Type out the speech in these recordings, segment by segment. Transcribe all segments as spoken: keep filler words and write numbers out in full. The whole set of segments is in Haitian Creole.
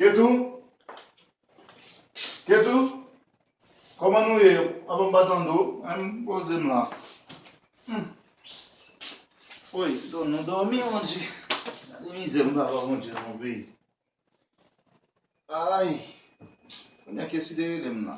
Ketou? Ketou? Kòman nou ye? Avan m pa tande w, m poze m la. Hmm. Woy, don nou dòmi, Bondye. Gade mizè m, papa Bondye, nan mon peyi. Ay. Kounye a, kiyès ki te rele m la?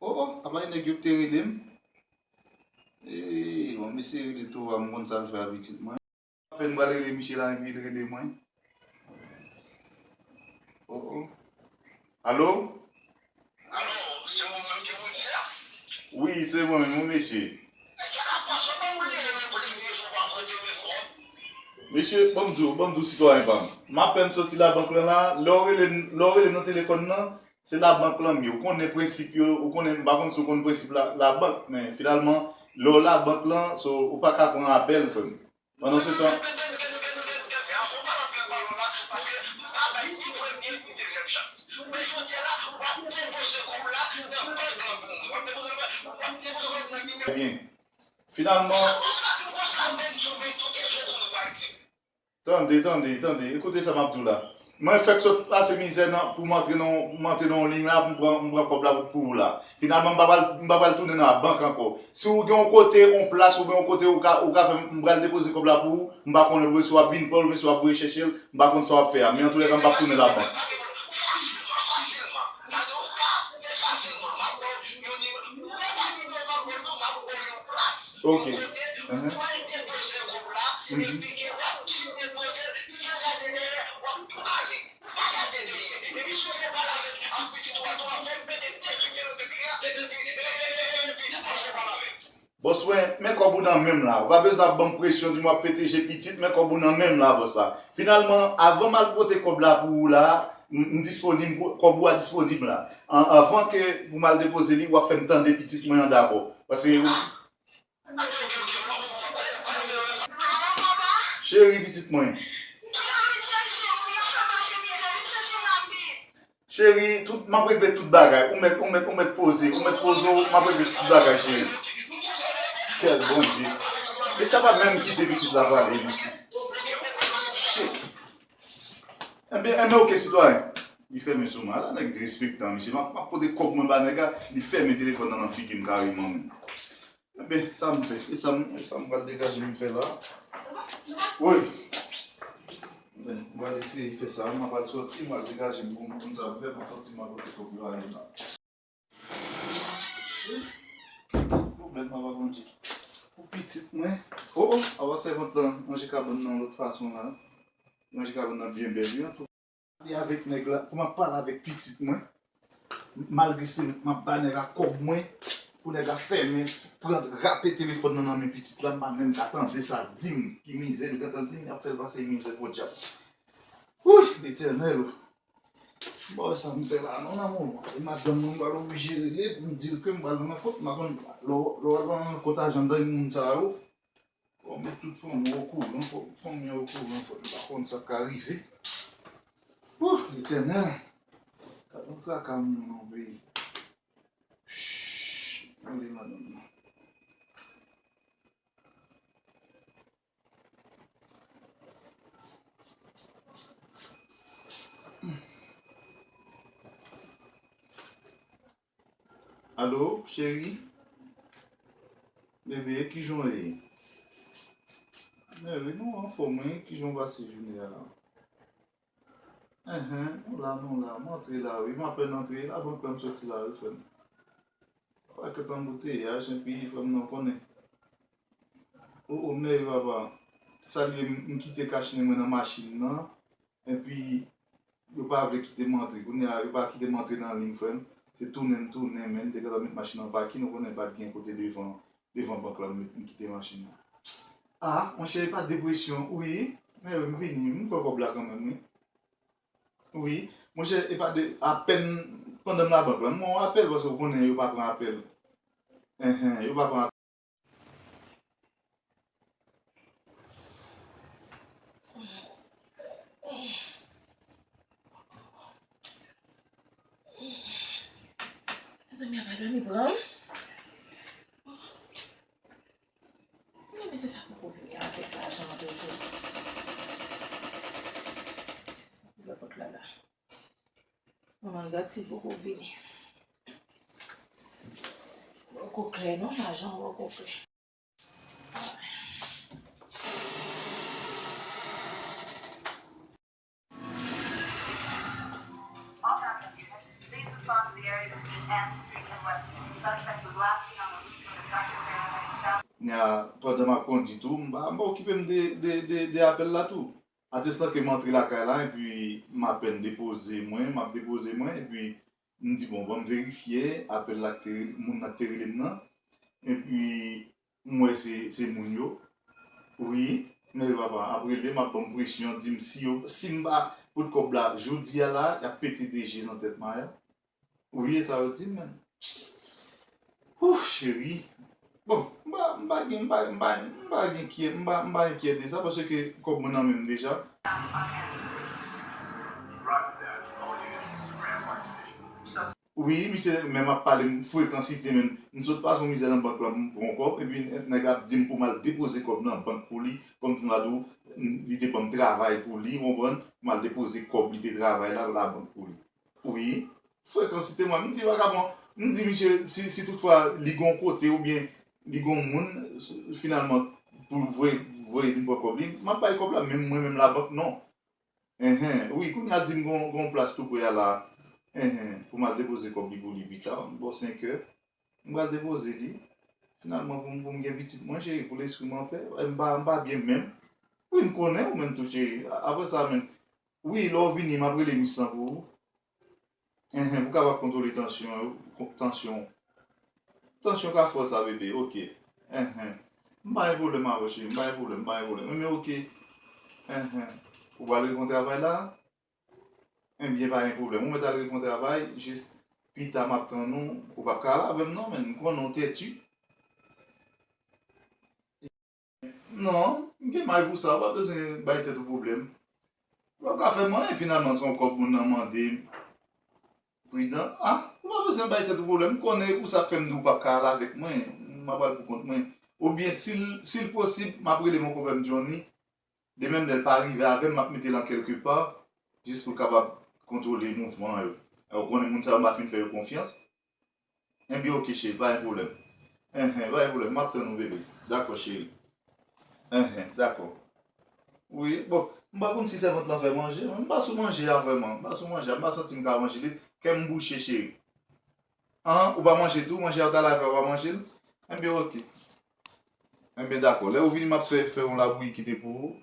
O, o, apa e nèg yo ki te rele m? Ee, bon, mesye rele tou, a, m konn sa l fè a pitit mwen. Apèn m pral rele misye la, epi l rele mwen. O, o. Alo? Alo, se mwen menm ki pou di a? Wi, se mwen menm, wi, mesye. Mesye, la pase ban m rele premye jou pa pran telefòn. Mesye, ban m di w, ban m di w, sitwayen pa m. M apèn soti labank lan la, lè w rele m, lè w rele m nan telefòn nan, se labank lan m ye. Ou konnen prensip yo, ou konnen, m pa konn si w konn prensip la, labank, men finalman, lè w labank lan, so, ou pa ka pran apèl, frè m. Pandan se tan, Ebyen, finalman, tande, tande, tande, ekoute sa m ap di w la. Mwen fèk sot pase mizè nan, pou m antre nan, m antre nan yon liy la, pou m pran, m pran kòb la pou, pou ou la. Finalman, m pa pral, m pa pral tounen nan bank ankò. Si w gen yon kote, yon plas, ou gen yon kote ou ka, ou ka fè, m pral depoze kòb la pou ou, m pa konnen oubyen si w ap vin pran l, oubyen si w ap voye chèche l, m pa konn sa w ap fè a. Men antouka, m p ap tounen labank. Fasilman, fasilman. Sa di w sa, se fasilman. M ap ba w yon nimewo. Ou menm pa nimewo, m ap ba w non, m ap ba w yon plas. Ok. Yon kote, ou pral depoze kòb la, epi gen w ap fin depoze l, san gade dèyè, w ap pale. Pa gade dèyè. Epi si w vle pale avèk, ak pitit ou a tou, w ap fè m pete de kri nan tèt li a, epi, epi, epi, epi, ap fè pale avè m. Bòs mwen, men kòb ou nan men m la. Ou pa bezwen ap ban m presyon, di m w ap pete je pitit, men kòb ou nan men m la, bòs la. Finalman, avan m al pote kòb la pou ou la, m, m disponib, kòb ou a disponib la. An, avan ke pou m al depoze li, w ap fè m tande pitit mwen an dabò. Paske Cheri pitit mwen. Cheri, tout, m ap regle tout bagay. Ou mèt, ou mèt, ou mèt poze, ou mèt poze w, m ap regle tout bagay, cheri. Kèl Bondye. E sa pa menm kite pitit la prale, mesye. Shit. Enben, enben, oke, sitwayen. Li fèmen sou mwen. Ala nèg derespektan, mesye. M ap, m ap pote kòb mwen ba nèg la, li fèmen telefòn nan nan figi m kareman, menm. Enben, sa m fè? E sa m, e sa m pral degaje m fè la? Wi. Enben, m pral eseye fè sa. M ap al sòti, m pral degaje m pou m konn sa m fè, m ap sòti, m ap pote kòb yo ale la. Pwoblèm, papa Bondye. Pou pitit mwen. O, o, ava sèvant lan manje kabann nan lòt fason la. Manje kabann nan byen bèl, wi, antouka. Pale avèk nèg la, pou m ap pale avèk pitit mwen, malgre se m ap ba nèg la kòb mwen, pou nèg la fèmen, pran, rape telefòn nan nan men pitit la, m pa menm ka tande sa di m, ki mizè li gentan di m, y ap fè l pase mizè podyab. Wouy, Letènèl o. M pa wè sa m fè la non, nan moman. E madanm mwen, m pral oblije rele pou m di l ke m pral nan rankont, m pa konn, lè w, lè w al nan rankont ajan dan moun sa yo, fò w met tout fanmi w okouran, fò fanmi an okouran, fò yo pa konn sa k ka rive. Wouh, Letènèl, gad yon traka moun nan yon peyi. Shh, tande madanm nan. Alo, cheri? Bebe, kijan w ye? Mèwi, nou anfòm, wi. Kijan w pase jounen an? Enhen, nou la, nou la. M antre la, wi. M apèn antre. Labank la m soti la, wi, frè m. Pakèt anbouteyaj, enpi frè m nan konnen. O, o, mèwi, papa. Sa l ye, m, m kite kachnen mwen nan machin nan. Enpi, yo pa vle kite m antre. Kounye a, yo pa kite m antre nan liy, frè m. Se tounen m tounen, men m te gentan met machin nan pakin, ou konnen pa t gen kote devan, devan bank la, m met, m kite machin nan. A, monchè, e pa depresyon, wi. Men wi, m vini, m pran kòb la kanmenm, wi. Wi. Monchè, e pa de, apèn pandan m labank la, m wè yon apèl, paske ou konnen yo pa pran apèl. Enhen, yo pa pran apèl. Mezanmi, apa dòmi pran m? Men mesye sa poko vini avèk lajan an toujou. Sa ouvè pòt la la. Manman l gad si l poko vini. Poko klè non, lajan poko klè. All passengers, please respond to the area between M Street and West Street. Suspect was last seen on the roof of the South Carolina South. Nya, pandan m ap kondui tou, m pa, m pa okipe m de, de, de, de apèl la tou. Atis lan ke m antre lakay la, epi m apèn depoze mwen, m ap depoze mwen, epi m di, bon, ban m verifye apèl la k te rele, moun nan k te rele m nan. Epi, m wè se, se moun yo. Wi, men papa, ap rele m, ap ban m presyon, di m si yo, si m pa pot kòb la jodi a la, y ap pete de je nan tèt mwen. Wi, e sa yo di m, menm. Ouf, cheri. Bon, m pa, m pa gen, m pa, m pa, m pa gen kyè, m pa, m pa enkyè de sa, paske kòb mwen nan men m deja. Wi, misye menm ap pale m frekansite, menm. M sot pase yon mizè nan bank la, m pran kòb, epi nèg la ap di m pou m al depoze kòb nan bank pou li, kòm pou m ta di w, li te ban m travay pou li, ou konprann? Pou m al depoze kòb li te travay la, labank pou li. Wi, frekansite mwen. M di vagabon, m di misye, si, si toutfwa li gon kote oubyen li gon moun, finalman, pou voye, voye vin pran kòb li, m ap bay kòb la, men mwen menm labank, non. Enhen, wi, kounye a di m gon, gon plas tou pre a la. Enhen, pou m al depoze kòb li pou li pita, bò senk è. M pral depoze li. Finalman, pou m, pou m gen pitit mwen, cheri, pou lespri m anpè. M pa, m pa byen menm. Wi, m konnen ou menm tou, cheri. A-, apre sa, menm. Wi, lè w vini, m ap rele mis lan pou ou. Enhen, pou w kapab kontwole tansyon, tansyon. Tansyon ka fò sa, bebe, oke. Enhen. M pa gen pwoblèm avè w, cheri, m pa gen pwoblèm, m pa gen pwoblèm. Enben, oke. Enhen. Ou pral reprann travay la? Enben, pa gen pwoblèm. Ou mèt al reprann travay, jis pita m ap tann ou. Ou p ap ka al avè m non, menn. M konnen w tèti. Non, m gen may pou sa, ou pa bezwen bay tèt ou pwoblèm. Ou p ap ka fè m anyen finalman, se yon kòb moun nan mande m. Pridan, ah, ou pa bezwen bay tèt ou pwoblèm, m konnen e pou sa k fè m di w p ap ka al avèk mwen, m ap al pou kont mwen. Oubyen si l, si l posib, m ap rele mon konpè m Johnny, de menm lè l pa rive avè m, m ap mete l an kèlke pa, jis pou l kapab kontwole mouvman yo. Ou konnen moun sa yo m pa fin fè yo konfyans. Enben, oke, cheri, pa gen pwoblèm. Enhen, pa gen pwoblèm. M ap tann ou, bebe. Dakò, cheri. Enhen, dakò. Wi, bon, m pa konn si sèvant lan fè manje, men m pa sou manje a vrèman. M pa sou manje a, m pa santi m ka manje li. Kè m bouche, cheri. An, ou pa manje tou? Manje a ou ta lave a, ou pa manje l? Enben, oke. Enben, dakò. Lè ou vini, m ap fè, fè yon labouyi kite pou ou.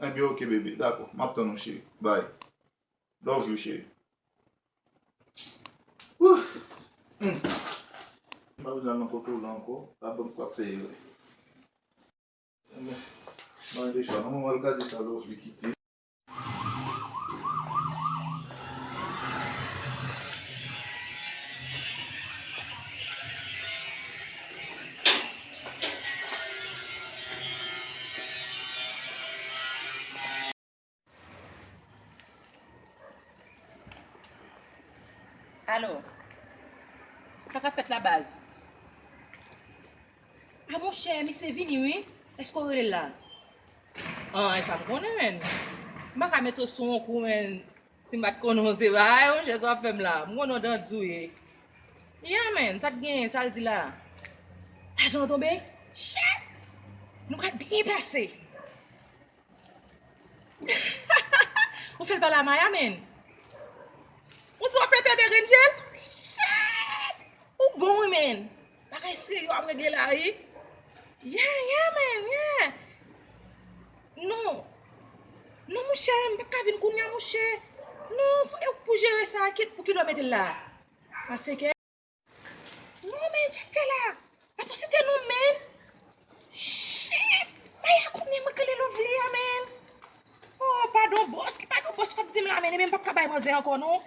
Enben, oke, bebe. Dakò. M ap tann ou, cheri. Bye. Love you, cheri. Ouh. Hmm. M pa bezwen al nan kote w la ankò. Pa ban m kwak fè erè. Mande chwa. Manman w al gade sa Lovely kite. Alo. Sa k ap fèt la, baz? A monchè, misye vini wi. Èske w rele l la? An, e sa m konnen, menn. M pa ka mete w sou yon kou, menn. Si m pa t konnen w te bay, monchè, sa w ap fè m la. M konnen w dandi w ye. Yeah, menn, sa t genyen, sa l di la? Lajan an tonbe? Shit! Nou pral byen pase. Ou fè l pale a Maya, menn. Ou di w ap pete de grenn je l? Shit! Ou bon, wi, menn. Bagay serye w ap regle la, wi. Yeah, yeah, menn, yeah. Non. Non, monchè, m p ap ka vin kounye a, monchè. Non, fò, e pou jere sa, ki, pou kilè w mete l la? A senk è? Non, men, sa ap fè la? Pa posite non, men. Shit! Maya konnen mwen k rele Lovely a, men. Oh, padon, bòs. Ki padon, bòs, w ap di m la, men, men m p ap ka bay manzè ankò, non.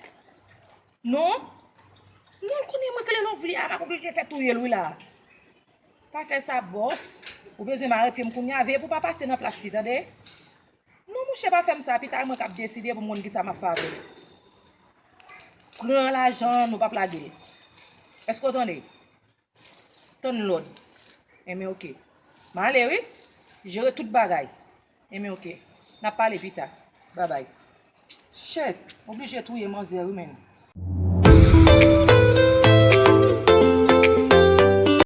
Non. Non, l konnen mwen k rele Lovely a, m ap oblije fè touye l, wi, la. Pa fè sa, bòs. Ou bezwen mare pye m kounye a, veye pou w pa pase nan plas li, tande? Non, monchè, pa fè m sa. Pita, e mwen k ap deside pou m konn kisa m ap fè avè l. Pran lajan an, nou p ap lage l. Èske w tande? Tann lòd. Enben, oke. M ale, wi. Jere tout bagay. Enben, oke. N ap pale pita. Babay. Shit, oblije touye manzè, wi, menn.